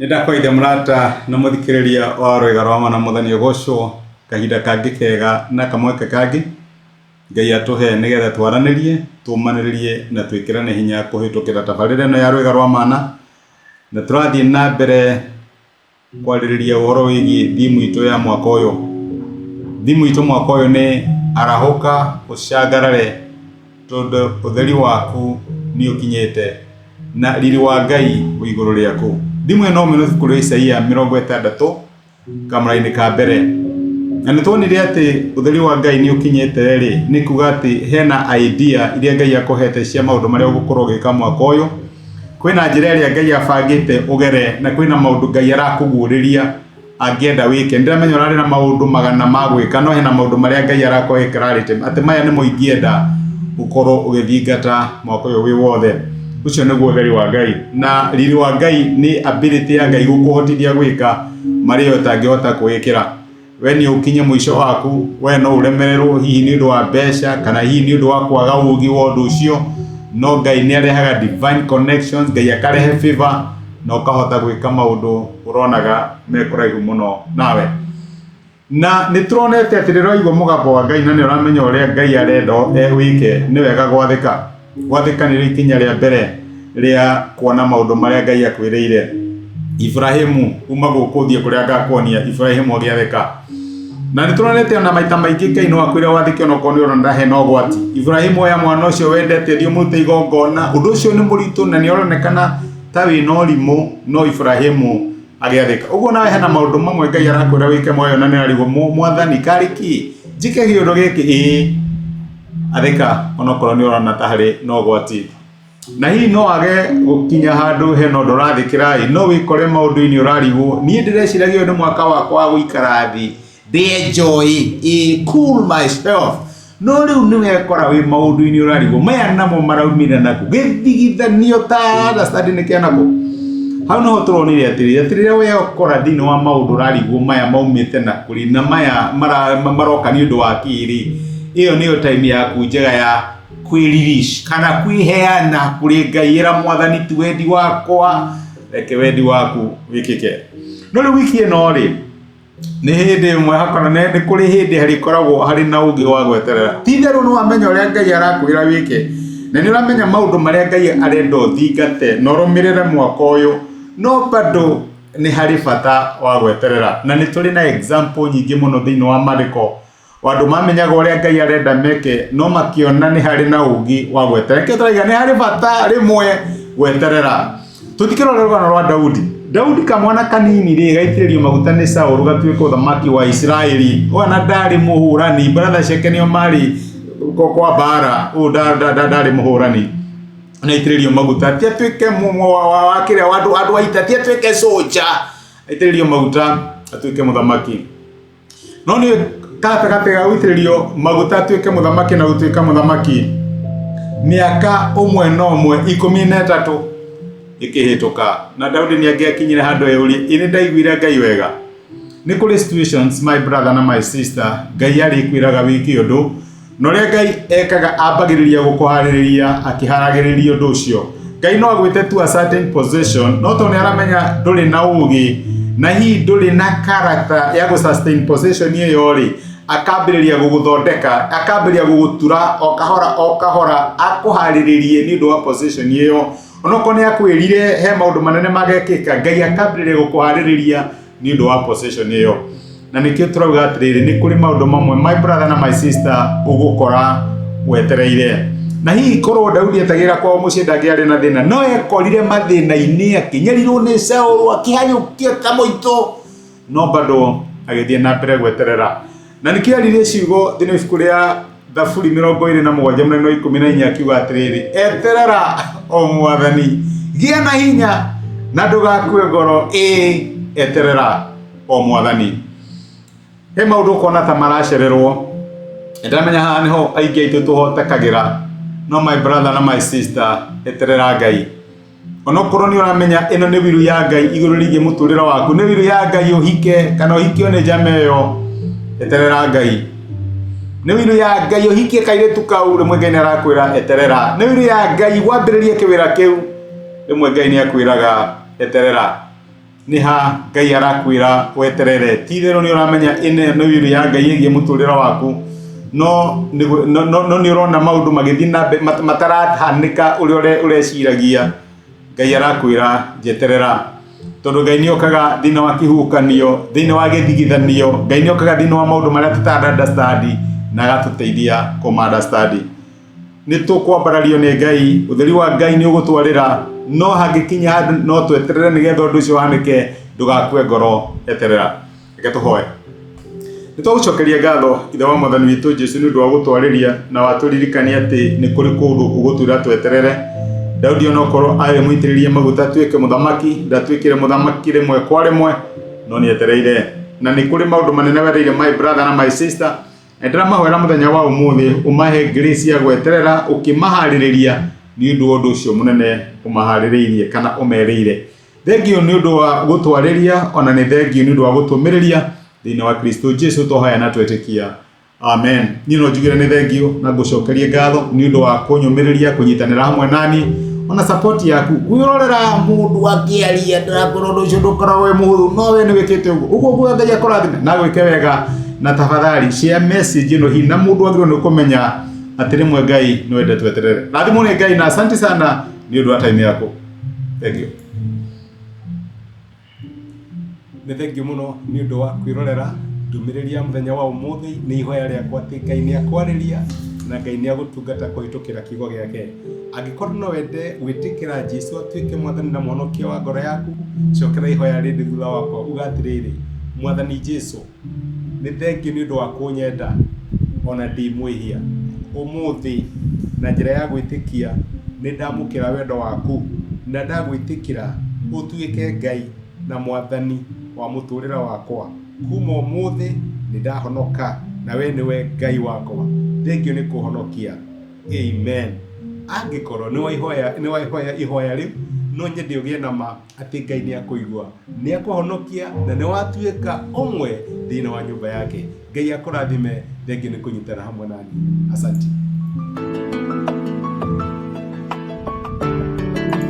Nĩ ndakwaithia mũrata na mũthikĩrĩria wa rwĩga rwa ma na Mwathani agocwo kahinda kangĩ kega na kamweke kangĩ Ngai atũhe nĩgetha twaranĩrie, tũmanĩrĩrie na twĩkĩrane hinya kũhĩtũkĩra tabarĩra ĩno ya rwĩga rwa mana. Na tũrathiĩ na mbere kwarĩrĩria ũhoro wĩgiĩ thimu itũ ya mwaka ũyũ. Thimu itũ mwaka ũyũ nĩ arahũka ũcangarare tondũ ũtheri waku nĩ ũkinyĩte na riri wa Ngai wĩ igũrũ rĩaku. Thimu ĩno ũmĩone ibuku rĩa Isaia 60 kamũrainĩ ka mbere. Na nĩ tuonire atĩ ũtheri wa Ngai nĩ ũkinyĩte rĩ, nĩ kuga atĩ hena idea iria Ngai akũhete cia maũndũ marĩa ũgũkorwo ũgĩka mwaka ũyũ. Kwĩna njĩra ĩrĩa Ngai abangĩte ũgere na kwĩna maũndũ Ngai arakũguũrĩria angĩenda wĩke. Nĩndĩramenya ũrarĩ na maũndũ magana ma gwĩka no hena maũndũ marĩa Ngai arakũhe clarity atĩ maya nĩmo ingĩenda ũkorwo ũgĩthingata mwaka ũyũ wĩ wothe. Ũcio nĩguo ũtheri wa Ngai. Na riri wa Ngai nĩ ability ya Ngai gũkũhotithia gwĩka marĩa we ũtangĩhota kwĩĩkĩra. We nĩ ũkinye mũico waku, we no ũremererwo hihi nĩ ũndũ wa mbeca kana hihi nĩ ũndũ wa kwaga ũgĩ wa ũndũ ũcio, no Ngai nĩ arehaga divine connections, Ngai akarehe favor na ũkahota gwĩka maũndũ ũronaga me kũraihu mũno nawe. Na nĩ tũronete atĩ rĩrĩa waigua mũgambo wa Ngai na nĩ ũramenya ũrĩa Ngai arenda wĩke, nĩ wega gwathĩka. Gwathĩka nĩrĩo ikinya rĩa mbere rĩa kuona maũndũ marĩa Ngai akwĩrĩire. Iburahĩmu, uma gũkũ ũthiĩ kũrĩa ngakuonia. Iburahĩmu agĩathĩka. Na nĩ tũronete ona maita maingĩ Ngai no akwĩre wathĩke onokorwo nĩ ũrona hena ũgwati. Iburahĩmu oya mwana ũcio wendete thiĩ ũmũrute igongona. Ũndũ ũcio nĩ mũritũ na nĩ ũronekana ta wĩna ũrimũ, no Iburahĩmu agĩathĩka. Ũguo nawe hena maũndũ mamwe Ngai arakwĩra wĩke moyo na nĩ ũrarigwo mwathani karĩ kĩ? Njĩke kĩũndũ gĩkĩ? Ĩĩ. Athĩka onokorwo nĩ ũrona ta harĩ na ũgwati. Na hihi no wage gũkinya handũ hena ũndũ ũrathĩkĩra ĩ, no wĩkore maũndũ-inĩ ũrarigwo. Niĩ ndĩreciragia ũyũ nĩ mwaka wakwa wa gũikara thĩ ndĩ enjoy, ĩ cool myself. No rĩu nĩ wekora wĩ maũndũ-inĩ ũrarigwo maya namo maraumire nakũ, gĩthigithanio ta understanding nĩ kĩa nakũ. Hau nĩho tũronire atĩrĩrĩ, atĩ rĩrĩa wekora thĩinĩ wa maũndũ ũrarigwo maya maumĩte nakũ rĩ, na maya maroka nĩ ũndũ wa kĩ rĩ, ĩyo nĩyo time yaku njega ya kwĩ-release kana kwĩheana kũrĩ Ngai, ĩra Mwathani ti wendi wakwa, reke wendi waku wĩkĩke. No rĩu wiki ĩno rĩ, nĩ hĩndĩ ĩmwe hakora nĩ kũrĩ hĩndĩ harĩkoragwo harĩ na ũgĩ wa gweterera. Ti itherũ nĩ wamenya ũrĩa Ngai arakwĩra wĩke, na nĩ ũramenya maũndũ marĩa Ngai arenda ũthingate na ũrũmĩrĩre mwaka ũyũ, no bado nĩ harĩ bata wa gweterera. Na nĩ tũrĩ na example nyingĩ mũno thĩinĩ wa maandĩko o andũ mamenyaga ũrĩa Ngai arenda meke no makĩona nĩ harĩ na ũũgĩ wa gweterera. Nĩkĩo tũraiga nĩ harĩ bata rĩmwe gweterera. Tũtikĩrora rũgano rwa Daudi. Daudi kamwana kanini rĩ gaitĩrĩrio maguta nĩ Saũlũ gatuĩke ũthamaki wa Isiraeli. Ona ndarĩ mũhũrani, mbaratha ciake nĩo marĩ kwa mbara, ũyũ ndarĩ mũhũrani. Na aitĩrĩrio maguta ti atuĩke wa kĩrĩa wa andũ a ita, ti atuĩke soldier, aitĩrĩrio maguta atuĩke mũthamaki. No nĩ gatagatĩ ga gũitĩrĩrio maguta atuĩke mũthamaki na gũtuĩka mũthamaki, mĩaka ũmwe na ũmwe 13 ĩkĩhĩtũka na Daudi nĩ angĩakinyire handũ eyũrie, ĩ nĩ ndaiguire Ngai wega? Nĩ kũrĩ situations my brother na my sister Ngai arĩkwĩraga wĩke ũndũ Na ũrĩa Ngai ekaga ambagĩrĩria gũkũharĩrĩria akĩharagĩrĩria ũndũ ũcio. Ngai no agwĩte to a certain position, no tondũ nĩ aramenya ndũrĩ na ũgĩ na hihi ndũrĩ na character ya gũ sustain position ĩyo rĩ, akambĩrĩria gũgũthondeka, akambĩrĩria gũgũtura o kahora o kahora akũharĩrĩrie nĩ ũndũ wa position ĩyo. Onokorwo nĩ akwĩrire he maũndũ manene magekĩka, Ngai akambĩrĩria gũkũharĩrĩria nĩ ũndũ wa position ĩyo. Na nĩkĩo tũrauga atĩrĩrĩ, nĩ kũrĩ maũndũ mamwe my brother na my sister ũgũkora wetereire. Na hihi korwo Daudi etagĩrĩra kwao mũciĩ ndangĩarĩ na thĩna, no ekorire mathĩna-inĩ akĩnyarirwo nĩ Saũlũ, akĩhanyũkio ta mũitũ, no bado agĩthiĩ na mbere gweterera. Na nĩkĩo aririe ciugo thĩinĩ wa ibuku rĩa Thaburi 27 mũraini wa 14 akiuga atĩrĩrĩ, eterera o Mwathani, gĩa na hinya na ndũgakue ngoro, ĩĩ eterera o Mwathani. He maũndũ ũkona ta maracererwo, ndĩramenya haha nĩho aingĩ aitũ tũhotekagĩra, no my brother na my sister, eterera Ngai. Onokorwo nĩ ũramenya ĩno nĩ wiru ya Ngai igũrũ rĩgiĩ mũtũrĩre waku, nĩ wiru ya Ngai ũhike kana ũhikio nĩ njama ĩyo, eterera Ngai. Nĩ wiru ya Ngai ũhikie kairĩtu kau, rĩmwe Ngai nĩ arakwĩra eterera. Nĩ wiru ya Ngai wambĩrĩrie kĩwĩra kĩu, rĩmwe Ngai nĩ akwĩraga eterera. Nĩ ha Ngai arakwĩra weterere? Ti itherũ nĩ ũramenya ĩno nĩ will ya Ngai ĩgiĩ mũtũrĩre waku, no no nĩ ũrona maũndũ magĩthiĩ na mbere matarahanĩka ũrĩa ũreciragia. Ngai arakwĩra njeterera, tondũ Ngai nĩ okaga thĩinĩ wa kĩhuhũkanio, thĩinĩ wa gĩthigithanio, Ngai nĩ okaga thĩinĩ wa maũndũ marĩa tũtara understand na agatũteithia kũma understand. Nĩ tũkwambarario nĩ Ngai, ũtheri wa Ngai nĩ ũgũtwarĩra, no hangĩkinya handũ no tweterere nĩgetha ũndũ ũcio ũhanĩke, ndũgakue ngoro, eterera. Reke tũhoe. Nĩ twagũcokeria ngatho Ithe wa Mwathani witũ Jesu nĩ ũndũ wa gũtwarĩria na watũririkania atĩ nĩ kũrĩ kũndũ ũgũtwĩra tweterere. Daudi onokorwo arĩ mũitĩrĩrie maguta atuĩke mũthamaki, ndatuĩkire mũthamaki rĩmwe kwa rĩmwe, no nĩ etereire. Na nĩ kũrĩ maũndũ manene wereire my brother na my sister. Na ndĩramahoera mũthenya wa ũmũthĩ ũmahe grace ya gweterera ũkĩmaharĩrĩria nĩ ũndũ wa ũndũ ũcio mũnene ũmaharĩrĩirie kana ũmerĩire. Thengiũ nĩ ũndũ wa gũtwarĩria ona nĩ thengiũ nĩ ũndũ wa gũtũmĩrĩria thĩinĩ wa Kristo Jesu twahoya na twetĩkia. Amen. Niĩ no njugire nĩ thengiũ na ngũcokerie ngatho nĩ ũndũ wa kũnyũmĩrĩria kũnyitanĩra hamwe nani ona support yaku kwĩrorera mũndũ akĩaria ndĩrakwĩra ũndũ ũcio ndũkoragwo wĩ mũhũthũ no we nĩ wĩkĩte ũguo ũguo ũguo Ngai akũrathime na gwĩke wega na tafadhali share message ĩno hihi na mũndũ agĩrĩirwo nĩ kũmenya atĩ rĩmwe Ngai no ende tweterere. Rathimwo nĩ Ngai na asante sana nĩ ũndũ wa time yaku. Thank you. Nĩ thengiũ mũno nĩ ũndũ wa kwĩrorera ndũmĩrĩri ya mũthenya wa ũmũthĩ. Nĩ ihoya rĩakwa atĩ Ngai nĩ akwarĩria na Ngai nĩ agũtungata kũhĩtũkĩra kiugo gĩake. Angĩkorwo no wende gwĩtĩkĩra Jesu atuĩke mwathani na mũhonokia wa ngoro yaku, cokera ihoya rĩrĩ thutha wakwa uga atĩrĩrĩ, Mwathani Jesu, Nĩ thengiũ nĩ ũndũ wa kũnyenda o na ndĩ mwĩhia. Ũmũthĩ, na njĩra ya gwĩtĩkia, nĩ ndamũkĩra wendo waku na ndagwĩtĩkĩra ũtuĩke Ngai na Mwathani wa mũtũũrĩre wakwa. Kuuma ũmũthĩ nĩ ndahonoka na wee nĩwe Ngai wakwa. Thengiũ nĩ kũhonokia. Amen. Angĩkorwo nĩ wahoya ihoya rĩu, no nyende ũgĩe na ma atĩ Ngai nĩ akũigua, nĩ akũhonokia na nĩ watuĩka ũmwe thĩinĩ wa nyũmba yake. Ngai akũrathime, thengiũ nĩ kũnyitana hamwe nani. Asante.